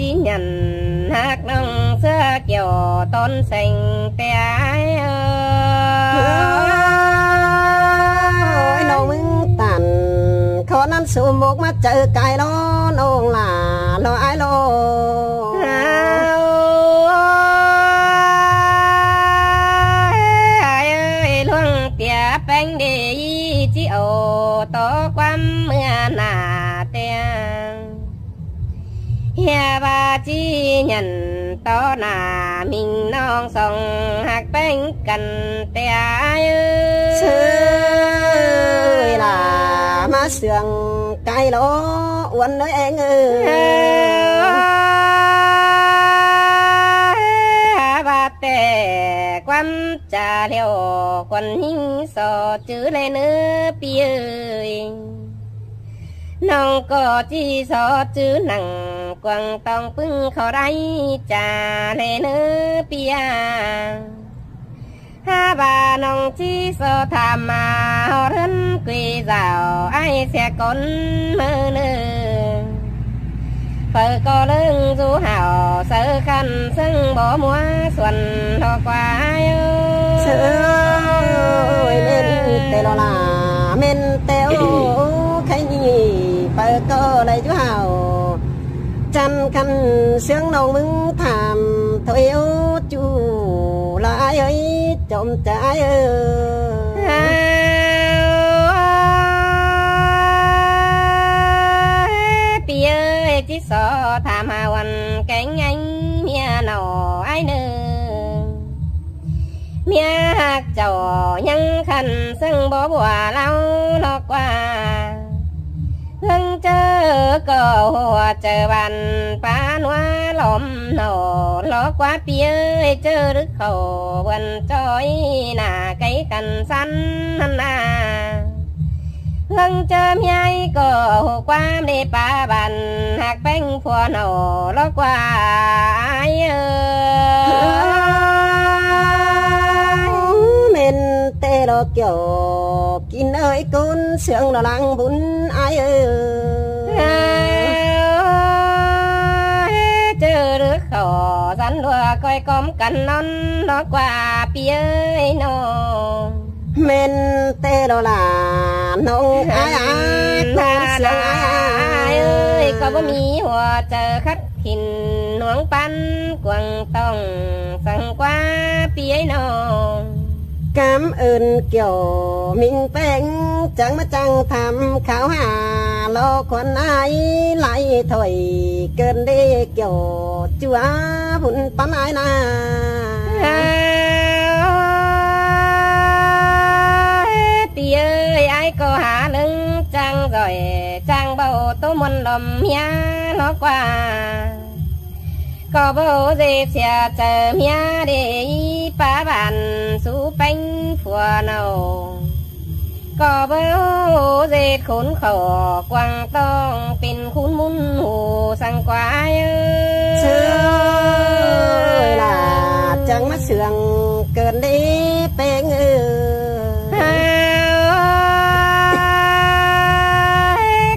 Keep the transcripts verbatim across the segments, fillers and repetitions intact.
ꞌchí nhẳn ꞌhặc ꞌnọng ꞌsứa Kiẻo ꞌtọn seng ꞌtẹ ải ơi. Ôi, ꞌnọng ꞌmứng tản khó ꞌnặn sú mốc ꞌmá chaư cai lo ꞌnọng lả lo ải lo. Ải ơi, ꞌluống tiê ꞌpéng đê ꞌchí au tó ꞌquám ꞌmưa nả ꞌtẹ. ꞌHia ꞌva ꞌchí nhẳn tó nả ꞌminh ꞌnọng song ꞌhặc ꞌpéng căn ꞌtẹ ải ơi. ꞌSứ ơi, lả ꞌmá sương cai lo uôn ơi eng ơi. ꞌHia ꞌva ꞌtẹ ꞌquám cha ꞌlẹo khuôn ꞌhính so chứ ꞌlé ꞌnớ ꞌpi ơi. ꞌNọng ꞌcọ ꞌchí so chứ nẳng cuông tong ꞌpứng khảu đảy cha ꞌlé ꞌnớ ꞌpi a. ꞌHia ꞌva ꞌnọng ꞌchí so tham ꞌmá ꞌhọt ꞌhướn quê dảo ải sia cón ꞌmưa ꞌnớ. Phaư ꞌcọ ꞌlớng dú hảu sáư khăn ꞌsướng báu ꞌmúa suôn lo ꞌquá ải ơi. ꞌSứ ơi, ꞌmen ꞌtẹ lo lả, ꞌmen ꞌtẹ ố, khay ꞌnị phaư ꞌcọ đảy dú hảu chăn khăn ꞌsướng ꞌnọng ꞌmứng tham thôi ố ꞌchu lả ải ơi, chom cha ải ơi. ꞌPi ơi, ꞌchí so tham hảư uôn kéng ꞌnhắng ꞌmía ꞌnọ ải ꞌnớ. ꞌMía ꞌhặc chảu ꞌnhắng khăn ꞌsướng báu bua ꞌlẹo lo ꞌquá. ꞌLớng ꞌchớ ꞌcọ ꞌhua chaư ꞌván pá ꞌnua lom ꞌnọ lo ꞌquá ꞌpi ơi, ꞌchớ đứk khảu bươn ꞌchoi nả cáy căn săn ꞌnặn a. ꞌLớng ꞌchớ ꞌmía ꞌcọ ꞌhụ ꞌquám đé pá bản ꞌhặc ꞌpéng phua ꞌnọ lo ꞌquá ải ơi. ꞌMen ꞌtẹ lo Kiẻo kin ơi, ꞌcốn sương lo lăng bún ải ơi. ꞌChớ đứk khảu săn ꞌlua ꞌcoi cóm căn ꞌnón lo ꞌquá ꞌpi ơi ꞌnọng. ꞌMen ꞌtẹ lo lả ꞌnọng ải a, ꞌcốn sương ải a. ꞌCọ báu ꞌmí ꞌhua chaư khắt khỉn ꞌnuống pán cuông tong săng ꞌquá ꞌpi ơi ꞌnọng. Cám ơn Kiẻo ꞌminh ꞌpéng chắng ꞌmá chắng tham kháo hả lo khuôn ải lai thôi cơn đê Kiẻo ꞌchua bún pán ải na. ꞌPi ơi, ải ꞌcọ hả ꞌlớng chắng ꞌdọi chắng báu tô ꞌmuôn lom ꞌmía lo ꞌquá. ꞌCọ báu ꞌdệt sia chaư ꞌmía đê pá bản sú ꞌpéng phua ꞌnọng. ꞌCọ báu ꞌdệt khốn khổ cuông tong pên khốn ꞌmún ꞌhụ săng ꞌquá ải ơi. ꞌSứ ơi, lả chắng ꞌmá sương cơn đê ꞌpéng ơi.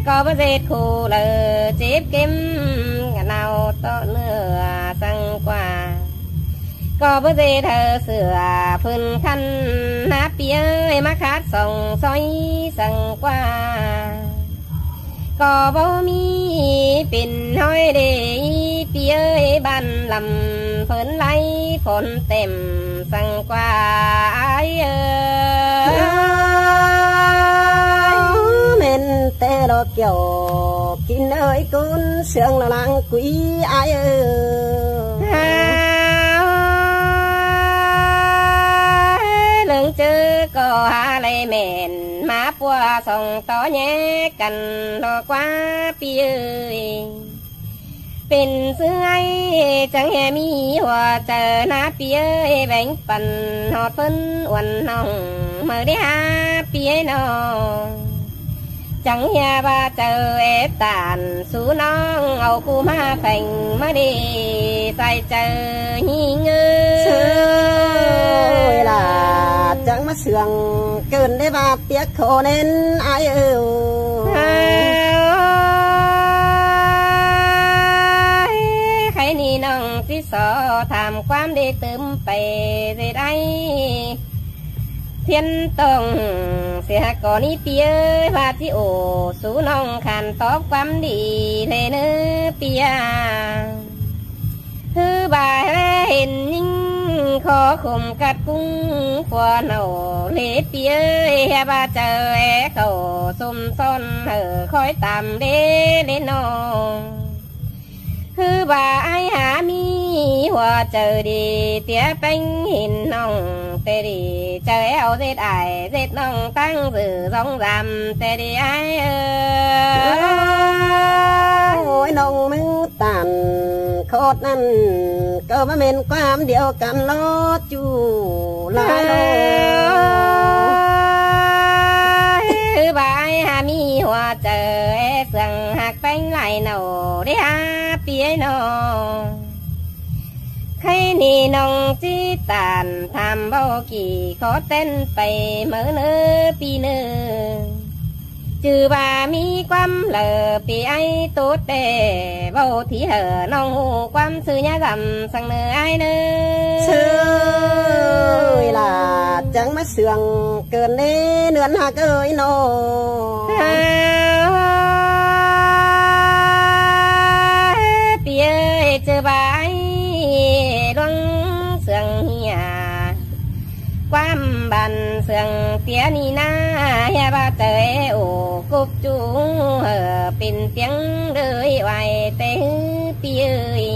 ꞌCọ báu ꞌdệt khổ lơ chếp kém nao ꞌtọ ꞌnưa săng ꞌquá. ꞌCọ báu ꞌdệt hảư sửa phưn khăn ꞌnạ ꞌpi ơi ꞌmá khát song ꞌsội săng ꞌquá. ꞌCọ báu ꞌmí pên ꞌhói đê ꞌpi ơi bản lăm phớn lai phón tẻm săng ꞌquá ải ơi. ꞌMen ꞌtẹ lo Kiẻo kin ơi, ꞌcốn sương lo lăng quí ải ơi. ꞌLớng ꞌchớ ꞌcọ hả lay ꞌmen ꞌmá pua song tó ꞌnhé căn lo ꞌquá ꞌpi ơi. Pên ꞌsứ ải chắng ꞌhê ꞌmí ꞌhua chaư ꞌnạ ꞌpi ơi, béng păn ꞌhọt phớn uôn ꞌnọng ꞌmự đé hả ꞌpi ơi ꞌnọng. Chắng ꞌhê ꞌva chaư ép tản sú ꞌnọng au ꞌcú ꞌmá pheng ꞌmá đê sai chaư ꞌnhính ơi. ꞌSứ ơi, lả chắng ꞌmá sương cơn đé ꞌva piếc khổ nên ải ơi. ꞌNọng ꞌchí so tham ꞌquám đi tứm pay ꞌdệt ái. Thiến tông sia ꞌcọ ꞌnị ꞌpi ơi, ꞌva ꞌchí ổ sú ꞌnọng khăn tóp ꞌquám đi ꞌlế ꞌnớ ꞌpi a. ꞌHứ ꞌva ꞌhế hên ꞌnhính khó khôm cắt ꞌcúng phua nảu ꞌlế ꞌpi ơi, ꞌhứ ꞌva chaư é khảu sôm son hảư khói tam ꞌlế ꞌlế ꞌnọng. ꞌHứ ꞌva ái hák ꞌmí hua chaư đi, ꞌtiế ꞌpéng hên ꞌnọng ꞌtẹ đi, chaư é au ꞌdệt ải ꞌdệt ꞌnọng ꞌtáng ꞌdự dong dăm ꞌtẹ đi ái ơi. Ôi, ꞌnọng ꞌmứng tản khót ꞌnặn, ꞌcọ ꞌmá ꞌmen ꞌquám điêu căn ꞌló ꞌchu lai ꞌló. ꞌHứ ꞌva ái hák ꞌmí hua chaư é sương ꞌhặc ꞌpéng lai nảu đé hák ꞌpi ơi ꞌnọng. Khay ꞌnị ꞌnọng ꞌchí tản tham ꞌvạu kỉ khó ꞌtến pay máư ꞌnớ ꞌpi ꞌnớ. ꞌChư ꞌva ꞌmí ꞌquám lả ꞌpi ái ꞌtố ꞌtẹ ꞌvạu thí hảư ꞌnọng ꞌhụ ꞌquám ꞌsứ ꞌnhá dăm săng ꞌnớ ái ꞌnớ. ꞌSứ lả chắng ꞌmá sương cơn ꞌnế ꞌnưn ꞌhặc ơi ꞌnọng. ꞌPi ơi, ꞌchớ ꞌva ái ꞌluống sương ꞌhia ꞌquám bản sương ꞌtiế ꞌnị ꞌná, ꞌhứ ꞌva chaư é ổ cốc ꞌchu hảư pên piếng đới oai ꞌtẹ ꞌhứ ꞌpi ơi.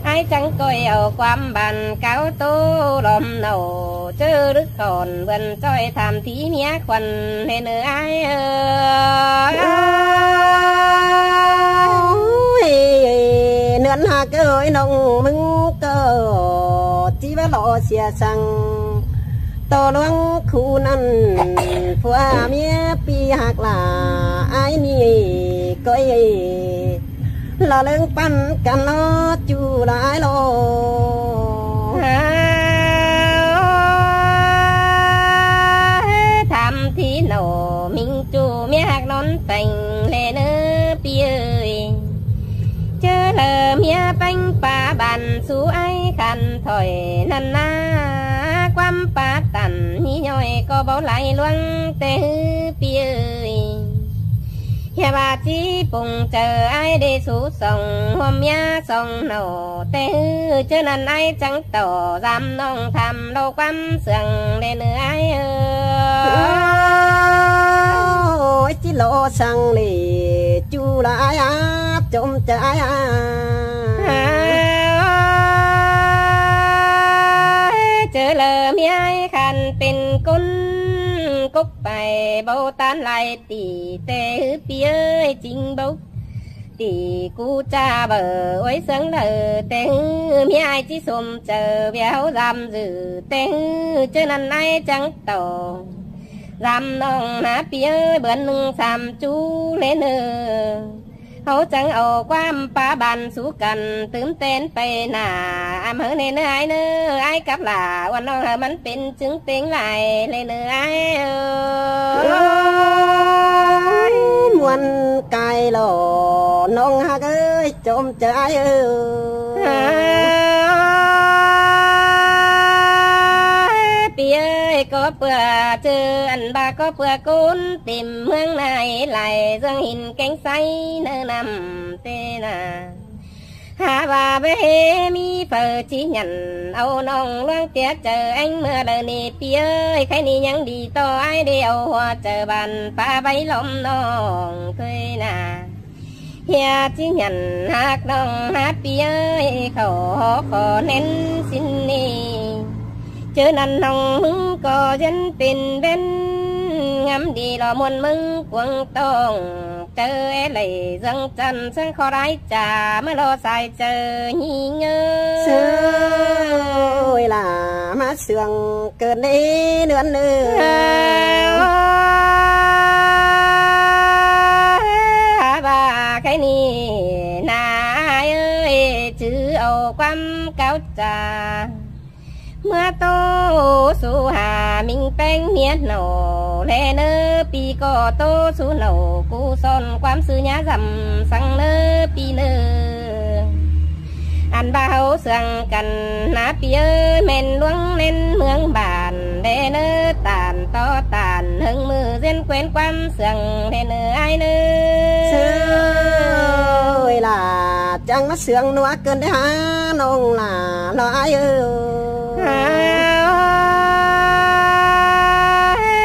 Ái chắng ꞌcoi au ꞌquám bản cáo ꞌtố lom nảu, ꞌchớ lứk khỏn bươn ꞌchoi tham thí ꞌmía khuôn ꞌlế ꞌnớ ái ơi. Ôi, ꞌnưn ꞌhặc ơi ꞌnọng ꞌmứng ꞌcọ ꞌchí ꞌva lo sia săng ꞌto ꞌluống khu ꞌnặn, phua ꞌmía ꞌpi ꞌhặc lả ái ꞌnị ꞌcoi lo ꞌlớng ꞌpắn căn ꞌló ꞌchu lai ꞌló. Tham thí nảu ꞌmính ꞌchu ꞌmía ꞌhặc ꞌnón têng ꞌlế ꞌnớ ꞌpi ơi. ꞌChớ lả ꞌmía ꞌpéng pá bản sú ái khăn thỏi ꞌnặn ꞌná, ꞌquám pá tản ꞌhí ꞌnọi ꞌcọ báu lai ꞌluống ꞌtẹ ꞌhứ ꞌpi ơi. ꞌHứ ꞌva ꞌchí pung chaư ái đế sú song ꞌhuôm ꞌmía song nảu ꞌtẹ ꞌhứ, ꞌchớ ꞌnặn ái chắng ꞌtọ dăm ꞌnọng tham lo ꞌquám sương ꞌlế ꞌnớ ái ơi. Ôi, ꞌchí lo săng ꞌnị ꞌchu lai áp chôm chaư ái a. ꞌChớ lả ꞌmí ái khăn pên ꞌcốn cốc pay báu ꞌtán lai tỉ ꞌtẹ ꞌhứ ꞌpi ơi, chính báu tỉ ꞌcú ꞌchạ báu ối sướng đaư ꞌtẹ ꞌhứ, ꞌmí ái ꞌchí sôm chaư ꞌviạk ꞌháu dăm dử ꞌtẹ ꞌhứ, ꞌchớ ꞌnặn ái chắng ꞌtọ dăm ꞌnọng ꞌná ꞌpi ơi, bươn ꞌnưng sam ꞌchu ꞌlế ꞌnớ. ꞌHáu chắng au ꞌquám pá bản sú căn tứm ꞌtến pay nả, ꞌmá ꞌhứ ꞌnê ꞌnớ ái ꞌnớ, ái cắp lả uôn ꞌnọng hảư ꞌmắn pên chứng têng lai ꞌlế ꞌnớ ái ơi. Ôi, muôn cai lo ꞌnọng ꞌhặc ơi, chôm chaư ái ơi. ꞌPi ơi, ꞌcọ ꞌpưa ꞌchư ăn ꞌva ꞌcọ ꞌpưa ꞌcốn tìm ꞌmướng nai lai ꞌdương hin kéng sáy ꞌnớ ꞌnặm ꞌtẹ ꞌnạ. Hák ꞌva báu ꞌhế ꞌmí phaư ꞌchí nhẳn au ꞌnọng ꞌluống ꞌtiế chaư ꞌéng ꞌmưa đaư ꞌnị ꞌpi ơi, khay ꞌnị ꞌnhắng đi ꞌto ái đế au hua chaư bản pá váy lom ꞌnọng thôi ꞌnạ. ꞌHía ꞌchí nhẳn hák ꞌnọng ꞌhá ꞌpi ơi, khảu hó khó ꞌnén sín ꞌnị. ꞌChớ ꞌnặn ꞌnọng ꞌmứng ꞌcọ ꞌdến pên ꞌvến ngắm đi lo muôn ꞌmứng cuông tong. Chaư é đảy ꞌdương chăn ꞌsướng khó đái chả ꞌmá lo sai chaư ꞌnhính ơi. Sướng ơi lả ꞌmá sương cơn đế ꞌnưn ơi. Hák ꞌva khay ꞌnị ꞌnạ ái ơi, chứ au ꞌquám cáo chả ꞌmá ꞌtố sú hả ꞌmính ꞌpéng ꞌmía nảu ꞌlế ꞌnớ ꞌpi, ꞌcọ ꞌtố sú nảu ꞌcú son ꞌquám ꞌsứ ꞌnhá dăm săng ꞌnớ ꞌpi ꞌnớ. Ăn ꞌva ꞌháu sương căn ꞌná ꞌpi ơi, ꞌmen ꞌluống ꞌnén ꞌmướng bản đé ꞌnớ, tản tó tản ꞌhướng ꞌmự ꞌdiến ꞌquến ꞌquám sương đé ꞌnớ ải ꞌnớ. ꞌSứ ơi, lả chắng ꞌmá sương ꞌnua cơn đé hả ꞌnọng lả lo ải ơi.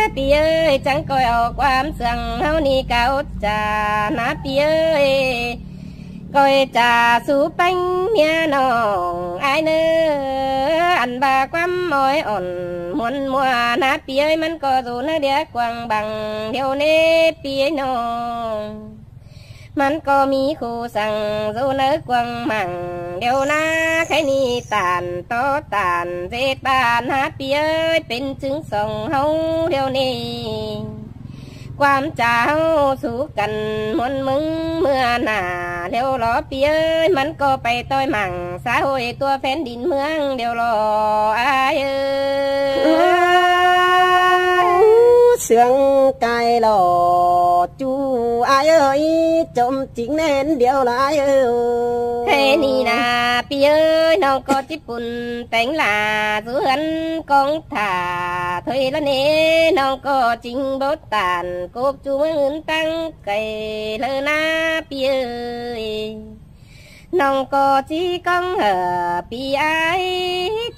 ꞌPi ơi, chắng ꞌcoi au ꞌquám sương ꞌháu ꞌnị cáo chả ꞌná ꞌpi ơi. ꞌCoi chả sú ꞌpéng ꞌmía ꞌnọng ải ꞌnớ. Ăn ꞌva ꞌquám ꞌmoi ỏn ꞌmuôn ꞌmua ꞌná ꞌpi ơi, ꞌmắn ꞌcọ dú ꞌnớ đĩa cuông bang điêu ꞌnê ꞌpi ơi ꞌnọng. ꞌMắn ꞌcọ ꞌmí khu săng dú ꞌnớ cuông mảng điêu ꞌná. Khay ꞌnị tản tó tản ꞌdệt bản ꞌná ꞌpi ơi, pên chứng song ꞌháu điêu ꞌnị. ꞌQuám chả ꞌháu sú căn ꞌmuôn ꞌmứng ꞌmưa nả điêu lo ꞌpi ơi, ꞌmắn ꞌcọ pay ꞌtoi mảng xã hội tua phén đin ꞌmướng điêu lo ải ơi. Sương cai lo ꞌchu ải ơi, chôm chính ꞌnén điêu lo ải ơi. Khay ꞌnị ꞌná ꞌpi ơi, ꞌnọng ꞌcọ ꞌchí pun téng lả dú ꞌhướn cóng thả thôi ꞌlạ ꞌnê, ꞌnọng ꞌcọ chính báu tản cốc ꞌchu ꞌmướng ứn ꞌtáng cai ꞌlạ ꞌná ꞌpi ơi. ꞌNọng ꞌcọ ꞌchí cóng hảư ꞌpi ải,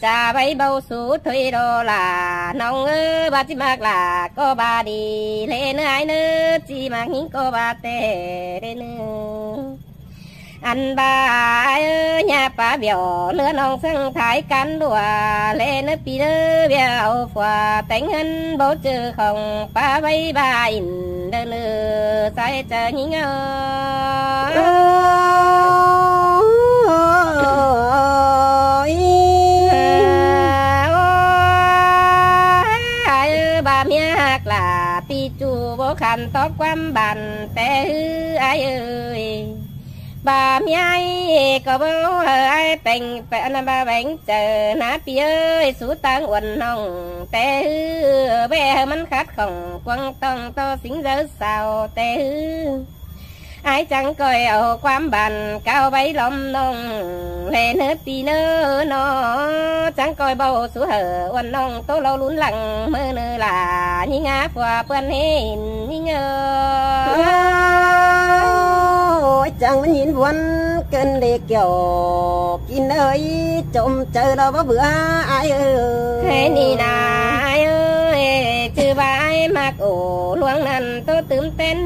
chả ꞌvạy báu sú thôi lo lả ꞌnọng ơi, ꞌva ꞌchí ꞌmặc lả ꞌcọ ꞌva đi ꞌlế ꞌnớ ải ꞌnớ, ꞌchí ꞌmặc ꞌnhính ꞌcọ ꞌva ꞌtẹ ꞌlế ꞌnớ. Ăn ꞌva ải ơi, ꞌnhá pá bẻo ꞌlứa ꞌnọng săng thái cán đua ꞌlế ꞌnớ ꞌpi ꞌnớ, bẻo au phua téng ꞌhướn báu ꞌchư khong pá ꞌvạy ꞌva ỉn đơ ꞌnớ sai chaư ꞌnhính ơi. Ôi, ải ơi, ꞌva ꞌmía ꞌhặc lả ꞌpi ꞌchu báu khăn tó ꞌquám bản ꞌtẹ ꞌhứ ải ơi. ꞌVa ꞌmía ải ꞌcọ báu hảư ải peng peng ꞌva béng chaư ꞌná ꞌpi ơi, sú ꞌtáng uôn ꞌnọng ꞌtẹ ꞌhứ, ꞌvạy hảư ꞌmắn khắt khỏng cuông tỏng tó sính dáo sao ꞌtẹ ꞌhứ. Ải chắng ꞌcoi au ꞌquám bản cáo ꞌvạy lom ꞌnọng ꞌlế ꞌnớ ꞌpi ꞌnớ ꞌnọ. Chắng ꞌcoi báu sú hảư uôn ꞌnọng ꞌtố lau lún lăng ꞌmưa ꞌnớ lả ꞌnhính ꞌngá phua ꞌpươn ꞌhế ỉn ꞌnhính ơi. Ôi, chắng ꞌmắn ꞌnhính buôn cơn đê kiểu kin ơi, chôm chaư lo báu bươn ải ơi. Khay ꞌnị ꞌná ải ơi, ꞌchư ꞌva ải ꞌmặc ổ ꞌluống ꞌnặn ꞌtố tứm tén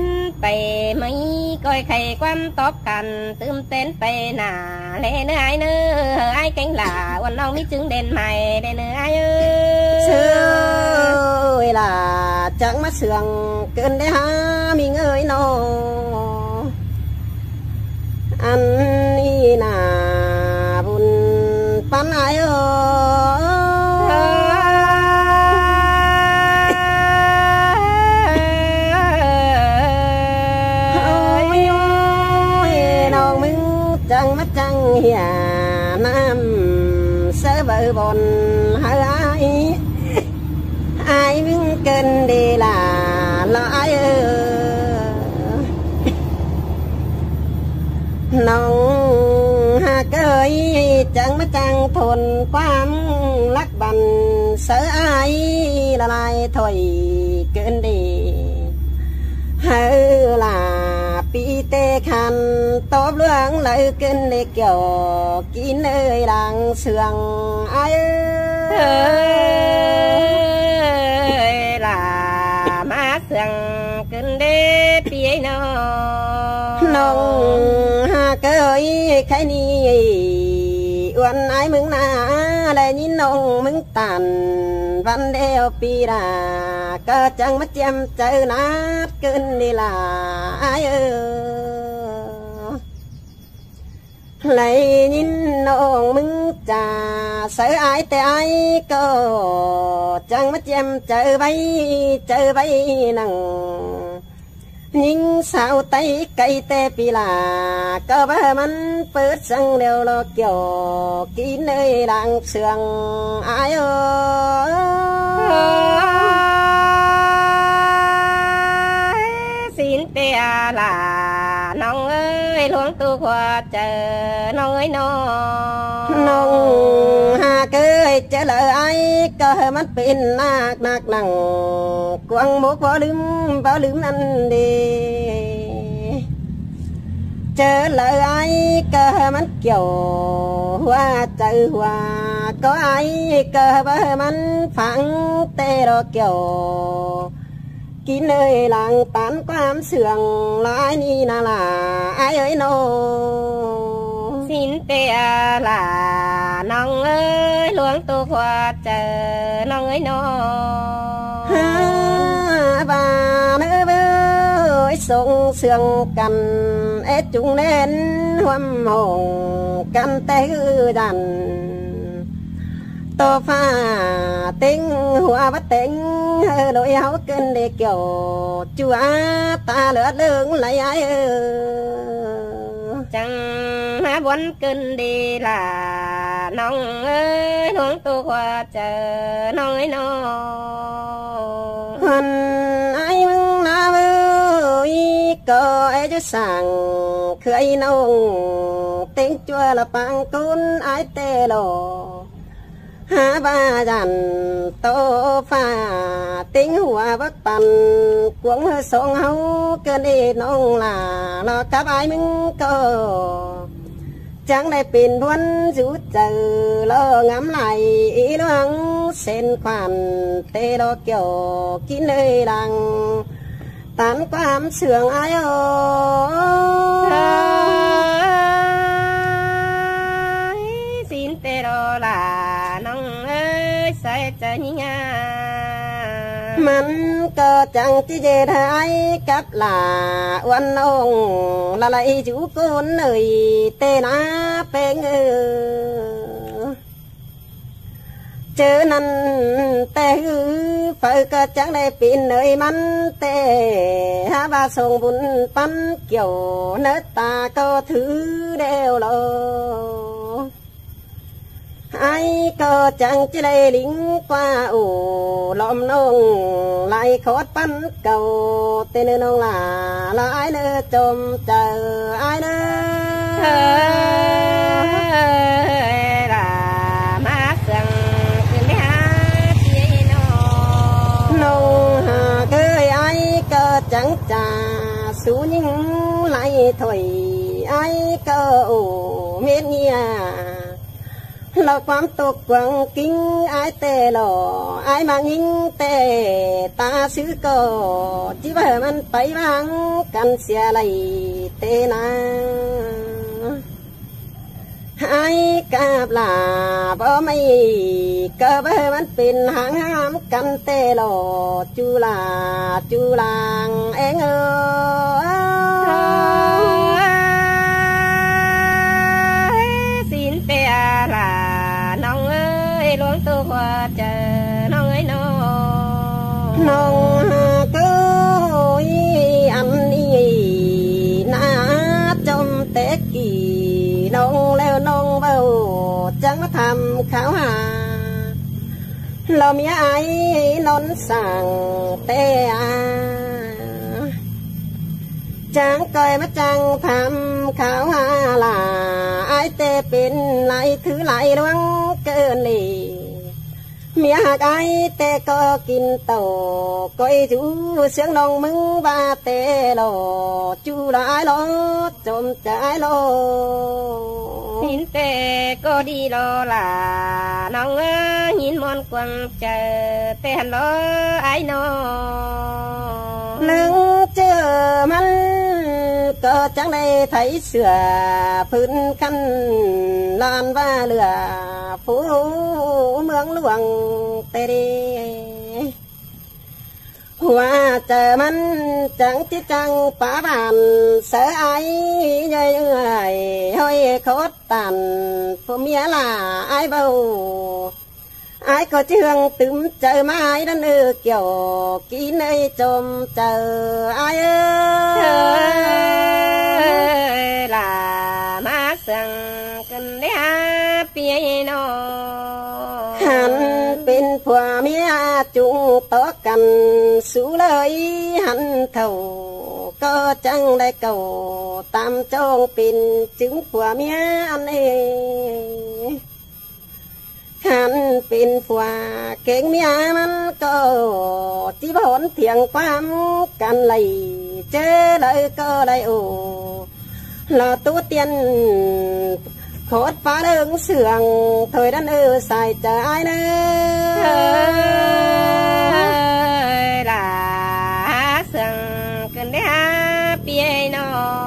pay ꞌmí, ꞌcoi khay ꞌquám tóp căn tứm tén pay nả ꞌlế ꞌnớ ải ꞌnớ. Ải kéng lả uôn ꞌnọng ꞌmí chứng đen mai ꞌlế ꞌnớ ải ơi. ꞌSứ ơi, lả chắng ꞌmá sương cơn đé hả ꞌmí ơi ꞌnọ. Ăn ꞌnị ꞌná bun păn ải ơi. Ôi, ôi, ꞌnọng ꞌmứng chắng ꞌmá chắng hía ꞌnặm sáư báu bon hảư ải. Ải ꞌmứng cơn đê lả lo ải ơi. ꞌNọng ꞌhặc ơi, chắng ꞌmá chắng thôn ꞌquám lắc băn sáư ải lả lai thôi cơn đê. Hảư lả ꞌpi ꞌtẹ khăn tóp ꞌluống ꞌlới cơn đê kiểu kin ơi lăng sương ải ơi. Ơi, lả ꞌmá sương cơn đê ꞌpi ơi ꞌnọ. ꞌNọng ꞌhặc ơi, khay ꞌnị uôn ải ꞌmứng ꞌná ꞌlế ꞌnhính ꞌnọng ꞌmứng tản văn đeo ꞌpi lả, ꞌcọ chắng ꞌmá chiêm chaư nát cơn đê lả ải ơi. Lay ꞌnhính ꞌnọng ꞌmứng chả sáư ải ꞌtẹ ải ꞌcọ chắng ꞌmá chiêm chaư ꞌvạy, chaư ꞌvạy nẳng ꞌnhính sáo tay cay ꞌtẹ ꞌpi lả, ꞌcọ ꞌva ꞌmắn pớt săng điêu lo kiểu kin ơi lăng sương ải ơi. Ôi, sính ꞌtẹ lả ꞌnọng ơi. ꞌlới ꞌluống ꞌtô khua chaư ꞌnọng ới ꞌnọ. ꞌNọng ꞌhặc ới, ꞌchớ đaư ải ꞌcọ ꞌmắn pên ꞌnặc ꞌnặc nẳng cuông mốc báu ꞌlứm báu ꞌlứm ꞌnặn đi. ꞌChớ đaư ải ꞌcọ ꞌmắn kiẻo hua chaư hua, ꞌcọ ải ꞌcọ báu ꞌmắn phắng té lo kiẻo. Kín ới lăng tán ꞌquám sương lai ꞌnị ꞌna lả ải ới ꞌnọ. Sín ꞌtẹ lả ꞌnọng ới, ꞌluống ꞌtô khua chaư ꞌnọng ới ꞌnọ. Hả, ꞌva ꞌnớ báu ꞌsống sương căn, é chung ꞌlen ꞌhuôm hông căn té ꞌhứ dản. ꞌTo ꞌphạ ꞌtếng hua bát téng, ꞌhứ ꞌlới ꞌháu ꞌcợn đi kiẻo, ꞌchua ta ꞌlượt ꞌlớng lai ải ới. Chắng ꞌmá bón ꞌcợn đi lả ꞌnọng ới, ꞌluống ꞌtô khua chaư ꞌnọng ới ꞌnọ. Hăn ải ꞌmứng ꞌná ꞌvớ, ꞌcọ é ꞌchớ sảng khưới ꞌnọng, ꞌtếng ꞌchua lả pang ꞌcốn ải té lo. Hả, ꞌva dản ꞌtô ꞌphạ ꞌtếng hua bác păn, cuông ꞌhứ song ꞌháu ꞌcợn đi ꞌnọng lả, lo cắp ải ꞌmứng ꞌcọ. Chắng đảy pên ꞌmuôn dú chaư lo ngắm lai, í ꞌluống sên khoản té lo kiẻo kín ới lăng tán ꞌquám sương ải ới. Sín té lo lả ꞌnọng ới, sai chaư ꞌnhí ꞌnhá. ꞌMắn ꞌcọ chắng ꞌchí ꞌdệt ải cắp lả uôn ꞌnọng, lả lai dú ꞌcốn ới té ꞌná ꞌpéng ới. ꞌChớ ꞌnặn té ꞌhứ phaư ꞌcọ chắng đảy pên ới ꞌmắn té, hả, ꞌva song bun păn kiẻo ꞌnớ ta ꞌcọ thứ đeo lo. Ải ꞌcọ chắng ꞌchí lai lính ꞌquá ổ lom ꞌnọng, lai khót păn cau té ꞌnớ ꞌnọng lả, lo ải ꞌnớ chôm chaư ải ꞌnớ. Hơ, lả ꞌmá sương ꞌcứn ꞌlới hả ꞌpi ꞌnọng. ꞌNọng ꞌhặc ới, ải ꞌcọ chắng chả sú ꞌnhính lai thôi, ải ꞌcọ ổ mết ꞌnhía. Lo ꞌquám ꞌtộc quảng kính ải té lo, ải ꞌmá ꞌnhính té ta ꞌsứ ꞌcọ, ꞌchí ꞌva ꞌmắn pay ꞌváng căn sia lai té ꞌná. Ải cắp lả báu ꞌmạy, ꞌcọ ꞌva ꞌmắn pên háng hám căn té lo, ꞌchu lả ꞌchu lăng ꞌéng ới. Sín té lả ꞌnọng ới, ꞌluống ꞌtô khua chaư ꞌnọng ới ꞌnọ. ꞌNọng ꞌhặc ới, ăn ꞌnị ꞌna chôm té kỉ ꞌnọng ꞌlẹo ꞌnọng báu chắng ꞌmá tham kháo hả. Lo ꞌmía ải ꞌnón sảng té a. Chắng ꞌcoi ꞌmá chắng tham kháo hả lả, ải té pên lai thứ lai ꞌluống ꞌcợn đi. ꞌMía ꞌhặc ải té ꞌcọ kin tảu, ꞌcoi dú ꞌsướng ꞌnọng ꞌmứng ꞌva té lo, ꞌchu lo ải lo, chôm chaư ải lo. Sín té ꞌcọ đi lo lả ꞌnọng ới, ꞌnhính ꞌmuôn quảng chaư té hăn lo ải ꞌnọ. ꞌNưng ꞌchớ ꞌmắn ꞌcọ chắng đảy tháy sửa phưn khăn, ꞌlan ꞌva lửa phú ꞌmướng luông té đi. Hua chaư ꞌmắn chắng ꞌchí chắng pá bản, sáư ải ꞌnhới ꞌnhới ꞌhới khót tản, phua ꞌmía lả ải báu. Ải ꞌcọ ꞌchí ꞌhướng tứm chaư ꞌmá ải đón ư kiẻo, kin ới chôm chaư ải ới. Lả ꞌmá sương ꞌcứn ꞌlới hả ꞌpi ꞌnọng. Hăn pên phua ꞌmía chung tó căn, sú ꞌlới hăn thảu ꞌcọ chắng đảy cáu, tam ꞌchong pên chứng phua ꞌmía ăn ê. Khăn pên phua keng ꞌmía ꞌmắn ꞌcọ, ꞌchí bón thiêng ꞌquám căn đảy, ꞌchớ đảy ꞌcọ đảy ổ. Lỏ ꞌtú tiên khót pá đơng sương, thôi đắn ư sai chaư ải ꞌnớ. Ơi, lỏ sương cơn đé há pi ơi ꞌnọ.